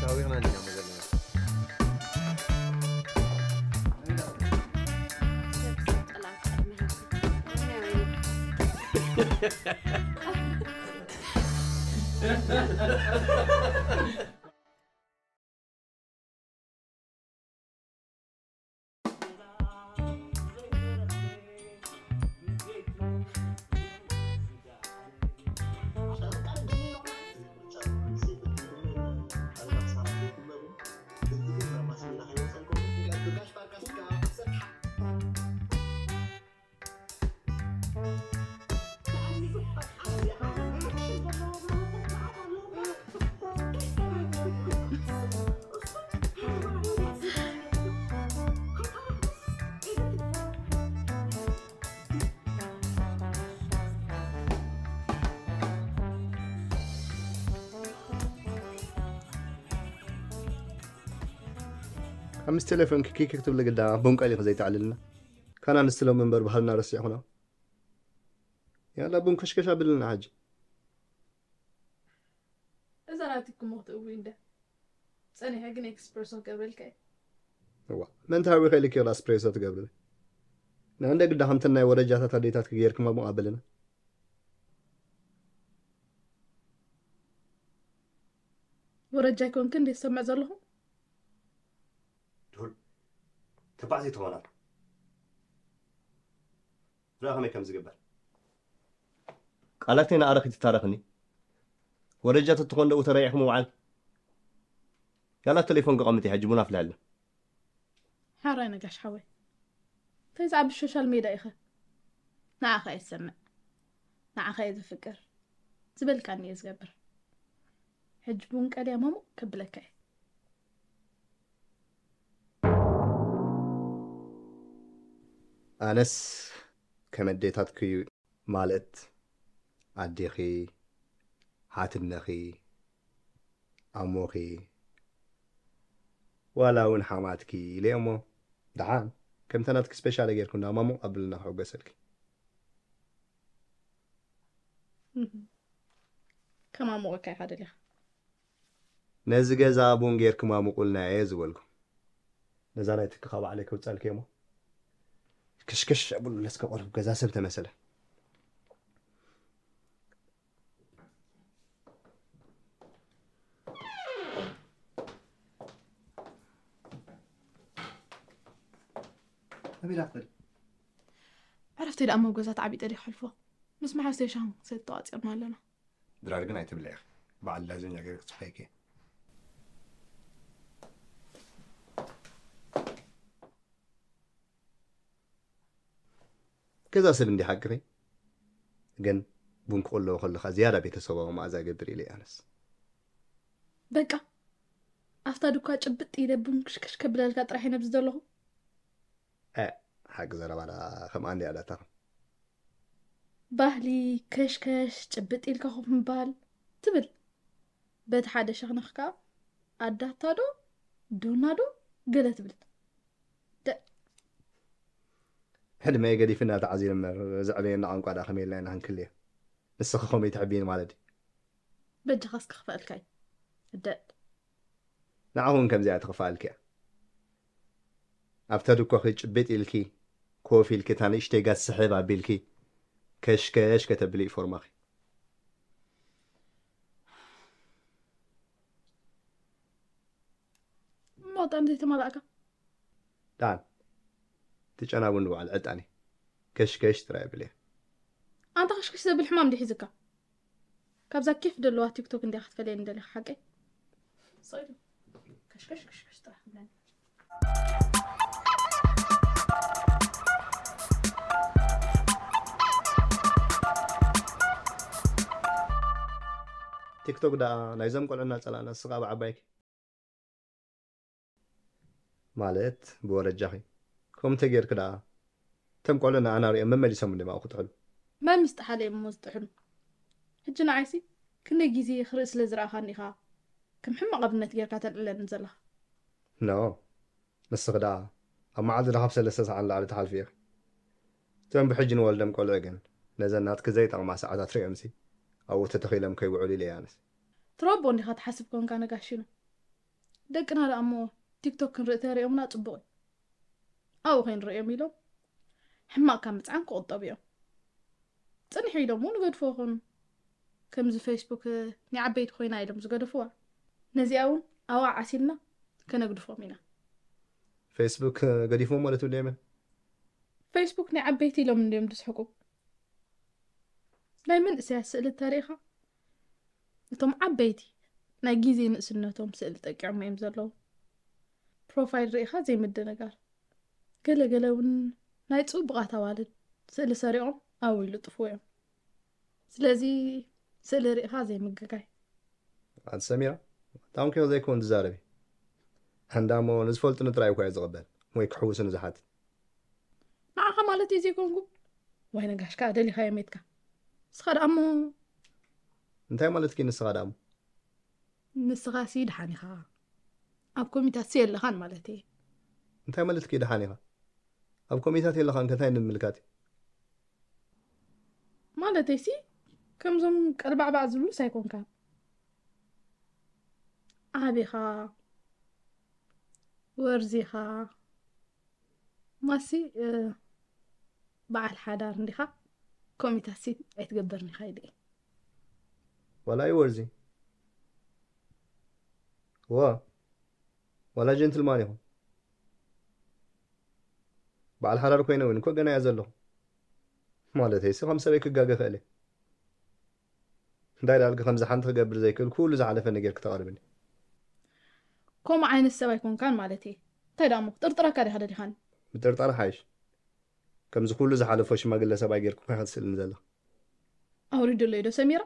ተሓባቢርና እንዲና እሞ ዘለና። ኣብ ምስ ቴሌፎን ክኪክ ክትብሊ ግዳ ቡን ቀሊኺ ዘይተዕልልና። ካና ንስሎም እምበር ባህልና ረሲዕኹና። ያላ ቡን ከሽከሽ ኣብልና ሕጂ። እዛ ናትኪ እሞ ክትእዊ እንደ ጸኒሐ ግን ኤክስፕረሶ ክገብረልካ እየ። እዋ፣ መን ተሃዊኸ ኢልኪ ዮላ ስፕሬሶ ትገብሪ? ንእንደ ግዳ ከምተን ናይ ወረጃታት ኣዴታት ክገይርክማ ሙቕ ኣብልና። ወረጃ ኣይኮንክን እንዴ ዝሰምዕ ዘለኹ? ድሁል ተባዕ ዘይትኾና። ርኣ ከመይ ከም ዝግበር። ቃላተይ ንኣረኺ ትታረኽኒ። ወረጃ ተትኾን ደኡ ተረይዕኹም ውዓል። ያላ ቴሌፎን ክቐምጥ እየ፣ ሕጂ ቡን ኣፍልሐልና። ሓራይ ነጋሽ ሓወይ። እንታይ ዝዓቢ ሶሻል ሜድያ ኢኸ? ንዓኻ እየ ዝሰምዕ። ንዓኻ እየ ዘፍቅር። ዝበልካኒ እየ ዝገብር። ሕጂ ቡን ቀልያ መሙቕ ከብለካ እየ። ኣነስ ከም ኣዴታትኪ እዩ፣ ማለት ኣዴኺ፣ ሓትነኺ፣ ኣሞኺ፣ ዋላ እውን ሓማትኪ ኢለ እሞ፣ ደሓን ከምታ ናትኪ ስፔሻል ጌርኩ እንዳ ማሙቕ ኣብልና ክሕጎሰልኪ። እህ። ከማሙቐካ ኢኻ ደሊኻ። ነዚ ገዛ ቡን ጌርኩም ኣሙቑልና እየ ዝበልኩም። ነዛ ናይ ትክኻ ባዕለይ ከውጻልኪ እየ እሞ። ክሽክሽ ኣብሉ ለስከ ቆልፍ ገዛ ሰብ ተመሰለ። ኣበይ ዳኽተል? ዕረፍተይ ደኣ እሞ ኣብ ገዛ ተዓቢጠ ድየ ክሕልፎ? ምስ መሓዝተይ ሻሂ ክንሰቲ ተቋጺርና ኣለና። ድራር ግን ኣይትብልዒ ኢኺ። በዓል ላዘኛ ገይረ ክጽሕፈኪ እየ። ገዛ ሰብ እንዲ ሓቅኺ፣ ግን ቡን ክቕለዎ ከለኻ ዝያዳ ቤተሰባዊ መኣዛ ይገብር ኢለ እየ ኣነስ። በቃ፣ ኣብታ ድኳ ጭብጥ ኢለ ቡን ክሽከሽ ከብለልካ ጥራሕ እየ ነብዚ ዘለኹ። እ፣ ሓቂ ዘረባ ደኣ ከምኣ እንድያ ዳታኹም። ባህሊ፣ ከሽከሽ፣ ጭብጥ ኢልካ ኮፍ ምባል ትብል። በቲ ሓደ ሸኽነኽ ከኣ ኣዳታ ዶ፣ ዶና ዶ፣ ገለ ትብል። ደ- ዕድመይ ገዲፍና ተዓዚሩ እምበር፣ ዘዕበየና ቋንቋ ደኣ ከመይ ኢልና ኢና ክንክልዮ? ንስኺ ከመይ ትሕብይኒ ማለት ድዩ? በጃኻ እስከ ክፈኣልካ እዩ። እደ- ንዓኹም ከምዚኣ ትኽፈኣልኪ እያ። ኣብታ ድኳኺ ጭብጥ ኢልኪ፣ ኮፍ ኢልኪ፣ እታ ንእሽተይ ጋዝ ስሕብ ኣቢልኪ፣ ከሽከሽ ከተብሊ እዩ ፎርማኺ። መጠን ዘይተማላእካ። ዳን፣ እቲ ጨና ቡን ንበዓል ዕጣን እዩ። ከሽከሽ ጥራይ ብል እየ። ኣንታ ከሽከሽ ዘብል ሕማም ድዩ ሒዝካ? ካብዛ ኬፍ ደለዋ ቲክቶክ እንዲያ ክትፈልየኒ ደሊኻ ሓቀይ? ሰይዱ፣ ከሽከሽ ከሽከሽ ጥራሕ ትብለኒ። ቲክቶክ ደኣ ናይዞም ቆልዑ እናጸላእና ንስኻ ብዓባይኪ። ማለት ብወረጃኺ። ከምኡ እንተጌርኪ ደኣ፣ እቶም ቆልዑ ንኣና ሪኦም መመሊሶም እንድዮም ኣብኡ ክጥሕሉ። መን ምስ ጠሓለ እዮም እሞ ዝጥሕሉ? ሕጂ ንዓይሲ ክንደይ ግዜ ክርኢ ስለ ዝረኣኻኒ ኢኻ ከም ሕማቕ ኣብነት ጌርካ ተልዕለኒ ዘለኻ። ኖ፣ ንስኺ ደኣ ኣብ መዓልቲ ደኣ ካብ ሰለስተ ሰዓት ንላዕሊ ትሓልፊ ኢኺ። እቶም ብሕጂ ንወልዶም ቆልዑ ግን፣ ነዘን ናትኪ ዘይጠቕማ ሰዓታት ሪኦምሲ፣ ኣብኡ ተተኺሎም ከይውዕሉ ኢለ እየ ኣነስ። ትረቦ እንዲኻ ትሓስብ ኮንካ ነጋሽኑ። ደቅና ደኣ እሞ ቲክቶክ ክንርኢ ተሪኦምና ጽቡቕ እዩ። ኣብኡ ከይንርእዮም ኢሎም ሕማቕ ካብ ምጽዓን ክቑጠቡ እዮም። ጽንሕ ኢሎም እውን ይገድፍዎ ይኾኑ። ከምዚ ፌስቡክ ናይ ዓበይቲ ኮይና ኢሎም ዝገደፍዋ፣ ነዚኣ እውን ኣብኣ ዓሲልና ከነግድፎም ኢና። ፌስቡክ ገዲፎም ማለት ትብልዮ መን? ፌስቡክ ናይ ዓበይቲ ኢሎም እንድዮም ዝስሕቁ። ናይ መንእሰያት ስእሊ ተሪኢኻ፣ እቶም ዓበይቲ ናይ ግዜ ንእስነቶም ስእሊ ጠቂዖም እዮም ዘለዉ። ፕሮፋይል ርኢኻ ዘይምድንጋር። ገለ ገለ እውን ናይ ጽቡቓት ኣዋልድ ስእሊ ሰሪቖም ኣብኡ ይልጥፍዎ እዮም። ስለዚ ስእሊ ርኢኻ ዘይምግጋይ። ኣቲ ሰሚራ፣ ታንኪዮ ዘይኮን ትዛረቢ። እንዳ እሞ ንዝፈልጡኒ ጥራይ እኳ እየ ዝቕበል ወይ ክሕውሱኒ ዝሓትት። ንዓኻ ማለት እዩ ዘይኮንኩ። ዋይ ነጋሽ ከዓ ደሊኻዮ ሜትካ። ንስኻ ደኣ እሞ እንታይ ማለትኪ ንስኻ ደኣ እሞ? ንስኻ ሲ ደሓን ኢኻ። ኣብ ኮሚታት ሲ የለኻን ማለት እየ። እንታይ ማለትኪ ደሓን ኢኻ? ኣብ ኮሚታት የለኻን ከ እንታይ ንምልካት እዩ? ማለተይ ሲ ከምዞም ቀልባዕባዕ ዝብሉስ ኣይኮንካን። ዓቢኻ ወርዚኻ ማሲ እ፣ በዓል ሓዳር እንዲኻ ኮሚታት ሲ ኣይትገብርን ኢኻ ኢለ እየ። ዋላ እዩ ወርዚ ዋ ዋላ ጀንትልማን ይኹን በዓል ሓዳር ኮይነ እውን እኮ ገና እያ ዘለኹ። ማለተይ ሲ ከም ሰበይ ክጋገ ክእል እየ። እንታይ ዳልኪ ከምዚ ሓንቲ ክገብር ዘይክእል ኩሉ ዝሓለፈኒ ጌርኪ ተቕርብኒ። ከምኡ ዓይነት ሰብ ኣይኮንካን ማለት እየ። እንታይ ደኣ እሞ ጥርጥረካ ዲኻ ደሊኻኒ? ምጥርጣር ሓይሽ። ከምዚ ኩሉ ዝሓለፎ ሽማግለ ሰብኣይ ጌርኪ እኮ ኢኻ ትስእልኒ ዘለኺ። ኣውሪድለይ ዶ ሰሚራ?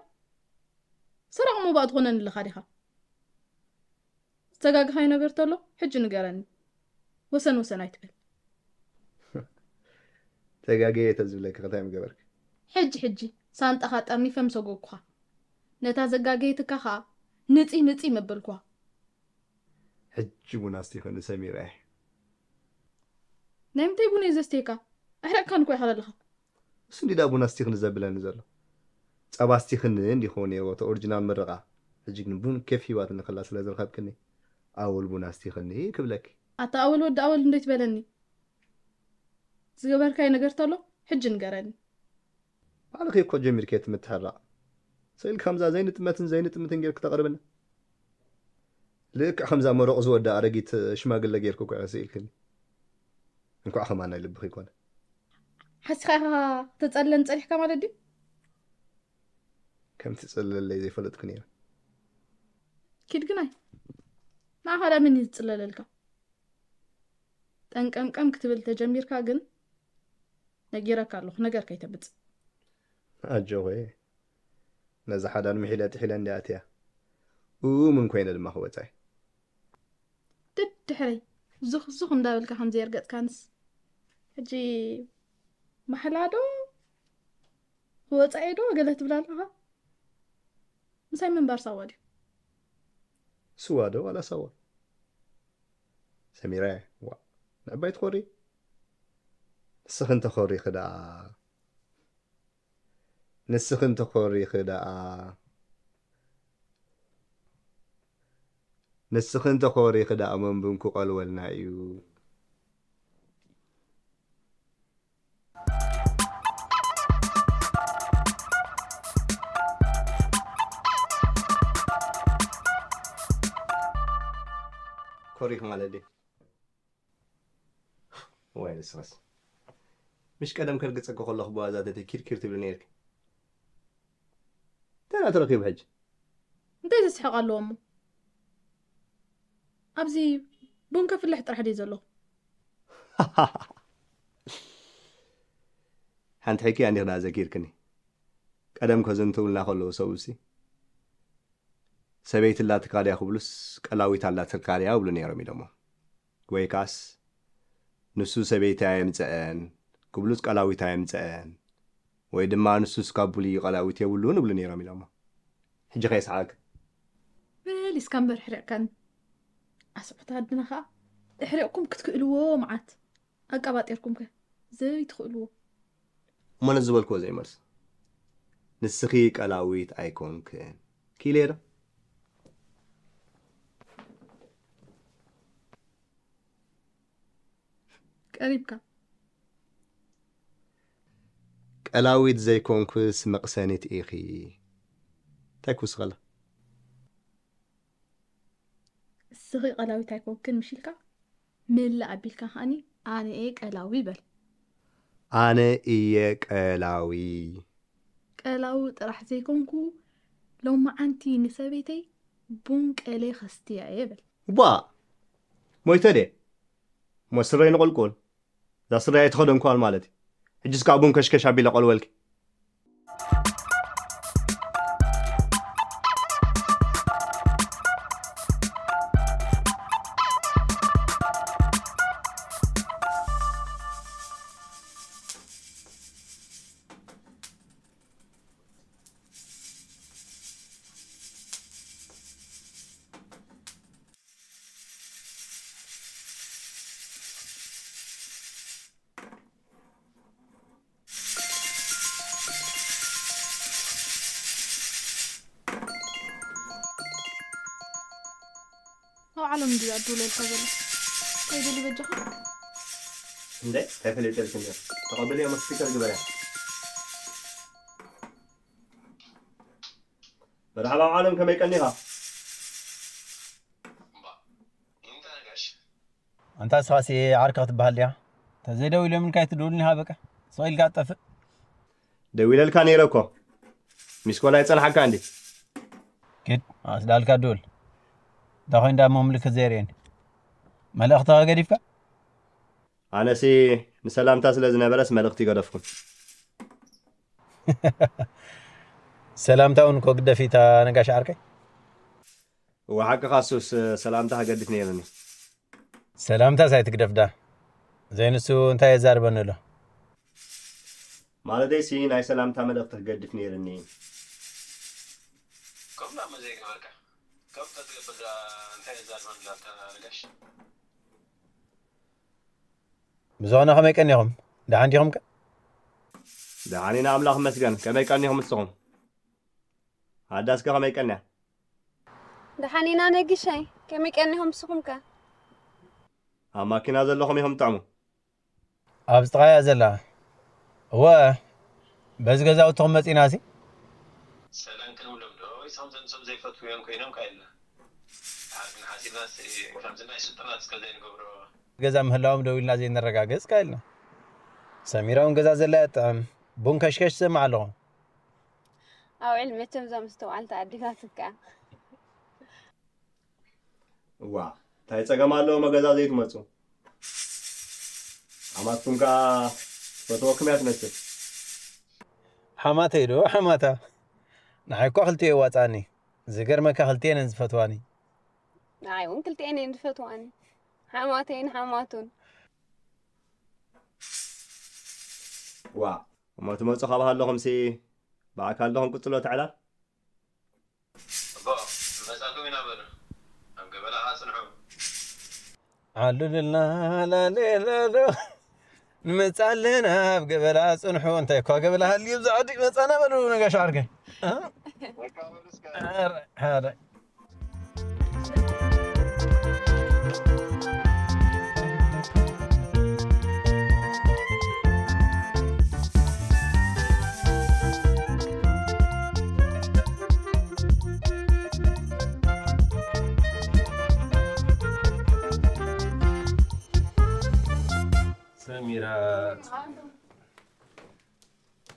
ሰራቕ ሞባእ ትኾነኒ ኣለኻ ዲኻ? ዝተጋግኻዮ ነገር ተሎ ሕጂ ንገረኒ። ወሰን ወሰን ኣይትበል። ተጋግየ ተዝብለኪ ከ እንታይ ምገበርኪ? ሕጂ ሕጂ ሳንጣኻ ጠርኒፈ ምሰጎግኳ። ነታ ዘጋገየትካ ኸኣ ንጺ ንጺ መበልኳ። ሕጂ ቡን ኣስቲኽኒ ሰሚራየ። ናይ ምንታይ ቡን እየ ዘስትየካ? ኣሕሪቕካኒ እኮ ኢኻ ዘለኻ። እሱ እንዲ ደኣ ቡን ኣስቲኽኒ ዘብለኒ ዘሎ። ጸባ ኣስቲኽኒ እንዲ ክኸውን ነይርዎ እቲ ኦሪጂናል ምርቓ። ሕጂ ግን ቡን ኬፍ ሂባትኒ ከላ ስለ ዝረኸብክኒ ኣወል ቡን ኣስቲኽኒ ክብለኪ። ኣታ ኣወል ወዲ ኣወል እንዶ ኣይትበለኒ። ዝገበርካዮ ነገር ተሎ ሕጂ ንገረኒ። ባዕልኺ እኮ ጀሚርኪ እቲ ምትሕራቕ። ስኢልኪ ከምዛ ዘይንጥመትን ዘይንጥምትን ጌርኪ ተቕርብና። ልክዕ ከምዛ መረቑ ዝወዳ ኣረጊት ሽማግለ ጌርኪ እኮ ኢኺ ስኢልክኒ። እንኳዕ ከማን ናይ ልብኺ ይኮነ። ሓሲኻ ኢኻ ክትጸልለኒ ጸኒሕካ ማለት ድዩ? ከም ትጽልለለይ ዘይፈለጥኩ ነይረ። ኪድ ግናይ። ንዓኻ ደኣ መን እዩ ዝጽለለልካ? ጠንቀምቀም ክትብል ተጀሚርካ ግን ነጊረካ ኣለኹ፣ ነገር ከይተምጽእ። ኣጆኺ፣ ነዛ ሓዳር ምሒለ ጥሒለ እንድያ ኣትያ። እሙን ኮይነ ድማ ክወጻ እየ። ደድሕረይ ዙኽ ዙኽ እንዳበልካ ከም ዘየርገጽካንስ። ሕጂ ማሕላ ዶ ወጻኢ ዶ ገለ ትብል ኣለኻ? ምሳይ ምንባር ሳዋ ድዩ? ስዋ ዶ ዋላ ሳዋ? ሰሚረ፣ ዋ፣ ንዕባይ ትኾሪ? ንስኺ እንተኾሪኺ ደኣ፣ ንስኺ እንተኾሪኺ ደኣ፣ ንስኺ እንተኾሪኺ ደኣ መንቡን ክቐልወልና እዩ። ኮሪኽ ማለት ድዩ? ወይ ንስኻስ። ምሽ ቀደም ከርግጸኪ ከለኹ ብዋዛ ተተይ ኪርኪር ትብሊ ነይርኪ። እንታይ ደኣ ተረኺቡ ሕጂ? እንታይ ዘስሕቕ ኣለዎ እሞ? ኣብዚ ቡን ከፍልሕ ጥራሕ ድየ ዘለኹ። ሓንቲ ሕኪ እንዲኽ ደኣ ዘኪርክኒ። ቀደም ከዘንትውልና ከለዉ ሰብኡሲ፣ ሰበይቲ ኣላትካ ድያ ክብሉስ፣ ቀላዊት ኣላትካ ድያ ይብሉ ነይሮም ኢሎሞ። ወይ ከኣስ፣ ንሱ ሰበይቲ ኣየምጽአን ክብሉስ፣ ቀላዊት ኣየምጽአን። ወይ ድማ ንሱስ ካብ ብሉይ ቀላዊት የብሉን ይብሉ ነይሮም ኢሎሞ። ሕጂ ከ የስሓቅ። በል እስካ እምበር ሕሪቕካኒ። ኣስዑት ኣድና ከኣ እሕሪቕኩም ክትክእልዎ መዓት ኣቀባጢርኩም ከ ዘይትኽእልዎ። እሞ ነዚ ዝበልክዎ ዘይመልስ። ንስኺ ቀላዊት ኣይኮንክን። ክኢለ ዶ? ቀሪብካ። ቀላዊት ዘይኮንኩስ መቕሰኒት ኢኺ። እንታይ ክውስኸላ? እስኺ ቀላዊት ኣይኮንክን ምሽ ኢልካ? ምልእ ኣቢልካ ከኣኒ ኣነ እየ ቀላዊ በል። ኣነ እየ ቀላዊ። ቀላዊ ጥራሕ ዘይኮንኩ፣ ሎማዓንቲ ንሰበይተይ ቡን ቀልየ ከስትያ እየ በል። ቧ! ሞይተ ድየ? እሞ ስረይ ንቑልቁል። እዛ ስረይ ኣይተኸደንኳን ማለት እዩ። ሕጅስ ከዓ ቡን ከሽከሽ ኣቢለ ቆልወልኪ። ኣብ ዓለም እንድዩ ኣድውለልካ ዘሎ። እንታይ ደሊ በጃኻ? እንደ እንታይ ፈለጠልክ እንደ ተቐበልዮ፣ ስፒከር ግበርያ። መርሓባ ዓለም፣ ከመይ ቀኒኻ? ኣንታ ንስኻሲ ዓርካ ክትበሃል ድያ? ተዘይደው ኢሎምልካ ኣይትደውልኒ ሃበቃ። ስቕ ኢልካ ትጠፍእ። ደዊለልካ ነይረ እኮ። ሚስኮል ኣይጸንሓካ እንዲ። ኪድ፣ ኣስዳልካ ደውል። እንታይ ኮይን ዳ ምልክት ዘይርእየኒ? መልእኽትኻ ገዲፍካ? ኣነሲ ንሰላምታ ስለ ዝነበረስ መልእኽቲ ገደፍኩ። ሰላምታ እውን እኮ ግደፊታ ነጋሽ ዓርከይ። እወ፣ ሓቅኻ እሱስ፣ ሰላምታ ክገድፍ ነይሩኒ። ሰላምታስ ኣይትግደፍ ዳ። ዘይንሱ እንታይ የዛርበኒ ኣሎ? ማለተይሲ ናይ ሰላምታ መልእኽቲ ክገድፍ ነይሩኒ። ከምኡ ደኣ ዘይገበርካ። ከምኡ ተትገብር ደኣ እንታይ የዛርበኒ ኣሎ ኣንታ ነጋሽ? ብዝኾነ ከመይ ቀኒኹም? ደሓን ዲኹም ከ? ደሓን ኢና ኣምላኽ ይመስገን። ከመይ ቀኒኹም ንስኹም? ኣዳስከ ከመይ ቀንያ? ደሓን ኢና ነጊሻይ። ከመይ ቀኒኹም ንስኹም ከ? ኣብ ማኪና ዘለኹም ኢኹም ትጥዕሙ። ኣብ ጥቓያ ዘላ። እወ፣ በዚ ገዛውትኹም መጺና ሲ። ሰላም ክንብሎም ዶ ወይስ ከምዞም ሰብ ዘይፈትውዮም ኮይኖም ከ ኢልና? ድሓር ግን ሓሲብናስ ከምዚ ናይ ስልጠና እስከ ዘይንገብሮ። ገዛ ምህላዎም ደው ኢልና ዘይነረጋግጽ ከ ኢልና። ሰሚራ እውን ገዛ ዘላ እያ ትጥዕም። ቡን ከሽከሽ ትሰምዕ ኣለኹ። ኣውዕል መቸም እዛ ምስተውዓልቲ ኣዴታትካ። እዋ፣ እንታይ ጸገም ኣለዎ መገዛ ዘይትመጹ? ሓማትኩም ከኣ ትፈትወኩም እያ ትመስል። ሓማተይ ዶ ሓማታ? ንዓይ እኳ ክልቲኡ የዋጽኣኒ። ዝገርመካ ክልቲኤን እየን ዝፈትዋኒ። ንዓይ እውን ክልቲኤን እየን ዝፈትዋኒ። ሓማተይን ሓማቱን። ዋ፣ እሞ ትመጹ ካብ ሃለኹምሲ ብኣካል ዶ ክንቅጽሎ እቲ ዕላል? ኣቦ፣ ንመጻኩም ኢና በሉ። ኣብ ገበላ ኸኣ ጽንሑ። ዓሉልና ላሌላሎ፣ ንመጻ ኣለና ኣብ ገበላ ጽንሑ። እንታይ እኳ ገበላ ሃልዩ፣ ኣብዚ ዓዲ መጻና በሉ ነጋሽ ዓርከይ። እ? በቃ በሉ እስከ። ኧረ፣ ኧረ። ሰሚራ።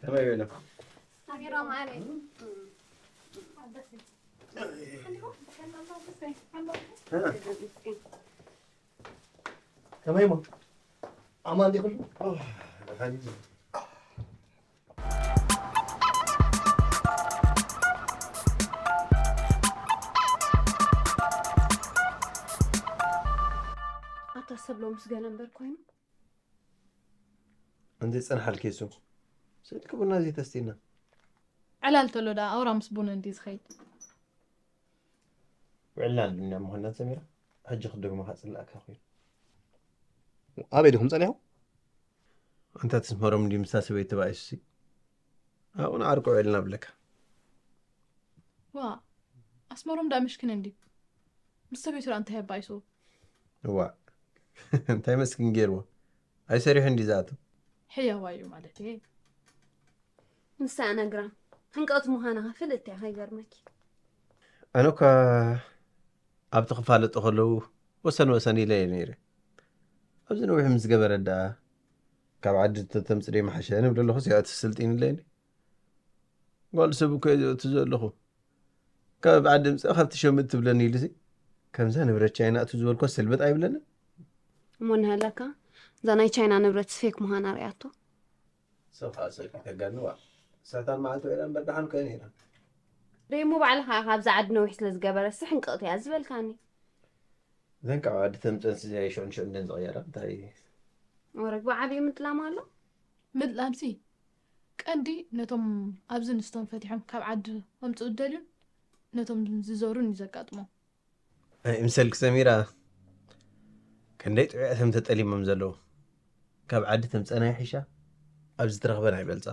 ከመይ በለ? ከመይ እሞ? ኣማን ዲኹም? ኣታ ሰብ ሎምስ ገለ እምበር ኮይኑ። እንዘይጸንሓልኪ እሱ ስእልኪ ቡና ዘይተስቲና። ዕላል ተሎ ደኣ ኣውራ ምስ ቡን እንዲ ዝኸይድ። ውዕልና ኣልና ምዃንና ሰሚራ፣ ሕጂ ክደግሞ ከጽልኣካ ኮይኑ። ኣበይ ዲኹም ጸኒሑ? ኣንታ ትስመሮም እንዲ ምሳ ሰበይቲ ተባኢሱሲ። ኣብኡ ንዓርቆ ውዕልና ብለካ። ዋ፣ ኣስመሮም ደኣ ምሽክን እንዲ። ምስ ሰበይቱ ደኣ እንታይ ኣባኢስዎ? እዋ፣ እንታይ መስኪን ገይርዎ? ኣይሰሪሑ እንዲ ዝኣቱ። ሕያዋ እዩ ማለት እየ። ንሳ ነግራ ሕንቀት ምዃና ፍልጥ እያ ከይገርመኪ። ኣነ እኳ ኣብቲ ክፋለጡ ከለዉ ወሰን ወሰን ኢለ እየ ነይረ። ኣብዚ ነዊሕ ምስ ገበረ ደኣ ካብ ዓዲ ተተምፅደ መሓሸ ንብል ኣለኹ። ሲኣ ትስልጢን ኢለኒ። ጓል ሰብ እኮ እየ ዘእቱ ዘለኹ። ካብ ዓዲ ምፅእ ካብቲ ሸምት ትብለኒ ኢሉሲ ከምዛ ንብረት ቻይና እቱ ዝበልኮ ስልብጥ ኣይብለንን። እሞ እናሃለካ እዛ ናይ ቻይና ንብረት ስፌክ ምዃና ርእያቶ። ሰብ ከዓ ሰልኪ ተጋንዋ። ሳታን መዓልቲ ውዒላ እምበር ደሓን ኮይነ ኢና። ደይሞ ባዕልኻ ካብዛ ዓዲ ነዊሕ ስለ ዝገበረ ስሕንቅቕቲ እያ ዝበልካኒ። እዘን ካብ ዓዲ ተምፀን ስዚያ ሽዑን ሽዑ እንደን ዝቕየራ እንታይ ወረግ ብዓብዩ ምጥላም ኣሎ። ምጥላምሲ ቀንዲ ነቶም ኣብዚ ንስቶም ፈቲሖም ካብ ዓዲ ከምፅኡ ዝደልዩን ነቶም ዝዞሩን እዩ ዘጋጥሞም። ኣይምሰልኪ ሰሚራ፣ ክንደይ ጥዑያት እዮም ተጠሊሞም ዘለዉ። ካብ ዓዲ ተምፀና ይሕሻ፣ ኣብዚ ትረኽበን ኣይበልፃ።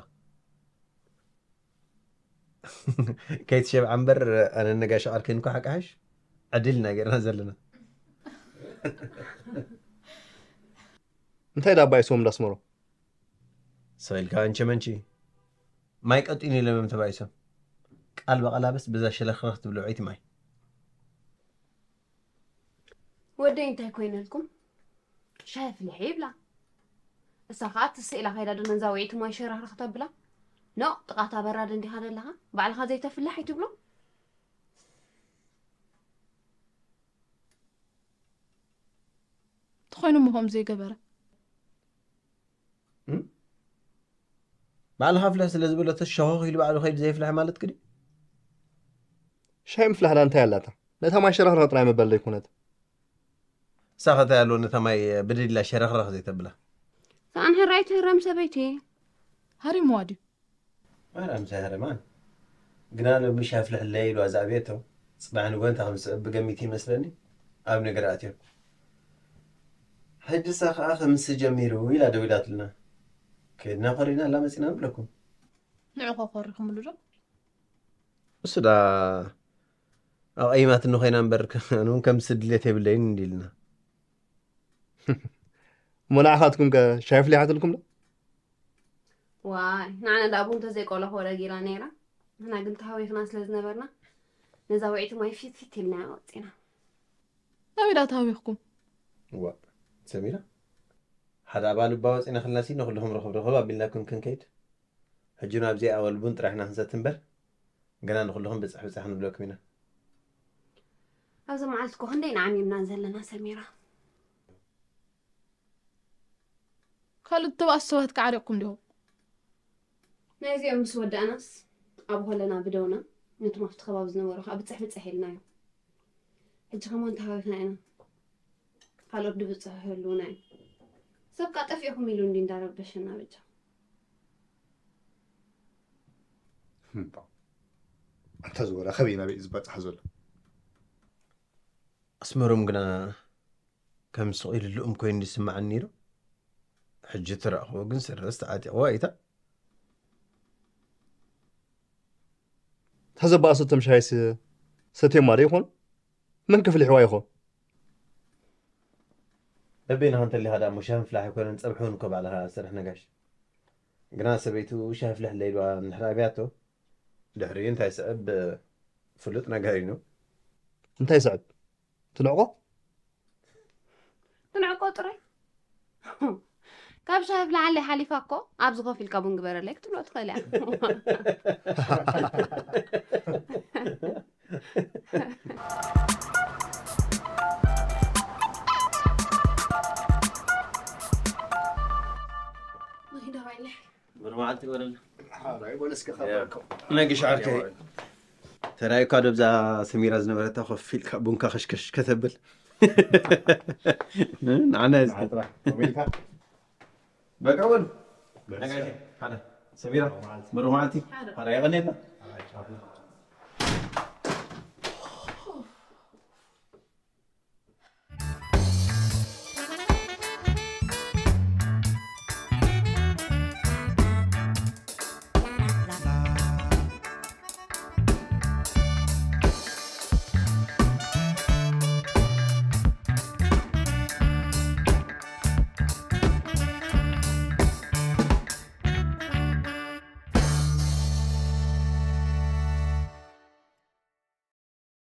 ከይትሸብዓ እምበር ኣነ ነጋሽ ቃል ከይንኮ ሓቃሕሽ ዕድል ኢና ገርና ዘለና። እንታይ ዳባ ይስዎም እንዳስመሮ ሰው ኢልካ እንቸ መንቺ ማይ ቀጢኑ ኢሎም ተባይሶም ቃል በቃላበስ በዛ ሸለኽረኽ ትብሎ ዒቲ ማይ ወደይ እንታይ ኮይነልኩም? ሻይ ኣፍልሒ ይብላ። እሳ ከዓ ትስኢላ ከይዳ ዶ ነዛ ውዒቲ ማይ ሸራኽረኽ ተብላ? ኖ ጥቓታ በራድ እንዲኻ ዘለኻ ባዕልኻ ዘይተፍልሕ ኣይትብሎ። ተኾይኑ ምኾም ዘይገበረ ባዕልኻ ፍልሕ ስለ ዝበለቶ ሸኾኽ ኢሉ ባዕሉ ከይዱ ዘይፍልሕ ማለት ክዲ ሻይ ምፍላሕና እንታይ ኣላታ? ነታ ማይ ሸረኽረኽ ጥራይ ምበል ዘይኮነት። ሳኸታ ያለው ነታ ማይ ብድድላ ሸረኽረኽ ዘይተብላ ሰኣን ሕራይ ትህረም ሰበይቲ። ሃሪምዋ ድዩ? ማርያም ሳይሃረማን ግና ሎሚ ሻይ ኣፍልሕለይ ኢሉ ኣዛዕብየቶ። ጽባሕ ንጎ እንታይ ከም ዝስዕብ ብገሚት ይመስለኒ ኣብ ነገር ኣትዮም። ሕጅሳ ከኣ ከምስ ጀሚሩ ኢላ ደዊላትልና። ከድና ኮሪና ኣላ መጺና ንብለኩም። ንዑ ኮሪኹምሉ ዶ? እሱ ዳ ኣቐይማትኒ ኮይና እምበር ኣነ እውን ከምስ ድሌት የብለይን እንዲልና። እሞ ንዓኻትኩም ከ ሻይ ኣፍሊሓትልኩም ዶ? ዋይ ንዓና ዳ ቡን ተዘይቆሎ ክወረግ ኢላ ነይራ። ንሕና ግን ተሃዊኽና ስለ ዝነበርና ነዛ ውዒቲ ማይ ፊት ፊት ኢልና ወፂና። ናበይ ዳ ተሃዊኽኩም? ዋ ሰሚራ ሓደ ኣባል እባ ወፂና ክልና ሲ ንኩልኹም ረኽብ ረኽብ ኣቢልናኩም ክንከይድ ሕጂ ናብዚ ኣወል ቡን ጥራሕና ክንሰቲ እምበር ግና ንኩልኹም ብፅሕ ብፅሕ ንብለኩም ኢና። ኣብዚ መዓልቲ እኮ ክንደይ ንዓሚምና ዘለና ሰሚራ። ካልእ ተባእሱ ሰባት ከዓሪቕኩም ዲኹም? ናይዚኦም ምስ ወዳእናስ ኣብ ሆለና ብደውና ነቶም ኣብቲ ከባቢ ዝነበሩ ከዓ ብፅሕ ብፅሕ ኢልናዮም። ሕጂ ከማን ተሃዊኽና ኢና። ካልኦት ድብፅሑ ይህልውና እዮም። ሰብ ከዓ ጠፊእኹም ኢሉ እንዲ እንዳረበሸና በጃ። ኣንታ ዝወረ ከበይ ናበይ እዩ ዝበፅሕ ዘሎ? ኣስመሮም ግና ከም ስቕ ኢሉ ልኡም ኮይኑ ዝስምዓኒ ነይሩ። ሕጂ ትረእኽዎ ግን ስረስ ተዓጢቕዋ ኢታ። ተዘባእሰቶም ሻሂ ሰትዮም ማለ ይኾኑ? መን ክፍልሕዋ ይኾን? በበይንኻ እንተሊኻ ደኣ እሞ ሻሂ ምፍላሕ ኣይኮነን፣ ጸብሒ እውን እኮ ባዕልኻ ስራሕ ነጋሽ። ግና ሰበይቱ ሻሂ ፍልሕ ለይልዋ እንድሕር ኣብያቶ፣ ድሕሪኡ እንታይ ስዕብ ፍሉጥ ነገር እዩ። እንታይ ስዕብ? ትንዕቆ? ትንዕቆ ጥራይ? ካብ ሻሂ ፍልሓለይ ሓሊፋ እኮ ኣብዚ ኮፍ ኢልካ ቡን ግበረለይ ክትብሎ ትኽእል እያ። ብርማዓልቲ ይበለና። ነግሽ ዓርከይ ተራይካ ዶብዛ ሰሚራ ዝነበረታ ኮፍ ኢልካ ቡንካ ከሽከሽ ከተብል ንዓና እዚ በቃ በሉ። ነጋሽ ሓደ ሰሚራ ብርማዓልቲ ሓደ የቐኔልና።